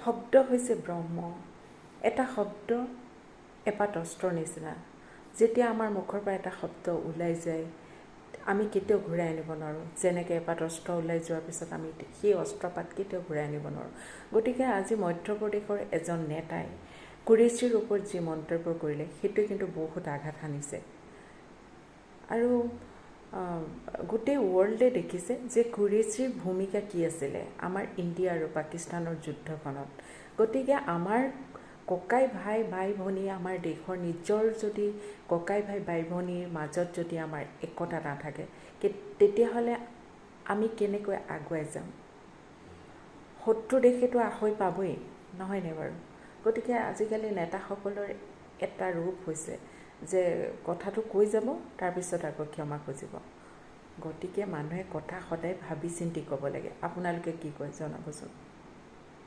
শব্দ হৈছে ব্ৰহ্ম। এটা শব্দ এপাত অস্ত্ৰৰ নিচিনা। যেতিয়া আমাৰ মুখৰ পৰা এটা শব্দ ওলাই যায়, আমি কেতিয়াও ঘূৰাই আনিব নোৱাৰোঁ। যেনেকৈ এপাত অস্ত্ৰ ওলাই যোৱাৰ পিছত আমি সেই অস্ত্ৰপাত কেতিয়াও ঘূৰাই আনিব নোৱাৰোঁ। গতিকে আজি মধ্যপ্ৰদেশৰ এজন নেতাই কুৰেশ্বীৰ ওপৰত যি মন্তব্য কৰিলে, সেইটোৱে কিন্তু বহুত আঘাত সানিছে আৰু গোটেই ৱৰ্ল্ডে দেখিছে যে কুৰেশ্বীৰ ভূমিকা কি আছিলে আমাৰ ইণ্ডিয়া আৰু পাকিস্তানৰ যুদ্ধখনত। গতিকে আমাৰ ককাই ভাই ভাই ভনী, আমাৰ দেশৰ নিজৰ যদি ককাই ভাই ভাই ভনীৰ মাজত যদি আমাৰ একতা নাথাকে, তেতিয়াহ'লে আমি কেনেকৈ আগুৱাই যাম? শত্ৰু দেশেতো আসৈ পাবই, নহয়নে বাৰু? গতিকে আজিকালি নেতাসকলৰ এটা ৰূপ হৈছে যে কথাটো কৈ যাব, তাৰপিছত আকৌ ক্ষমা খুজিব। গতিকে মানুহে কথা সদায় ভাবি চিন্তি ক'ব লাগে। আপোনালোকে কি কয় জনাবচোন।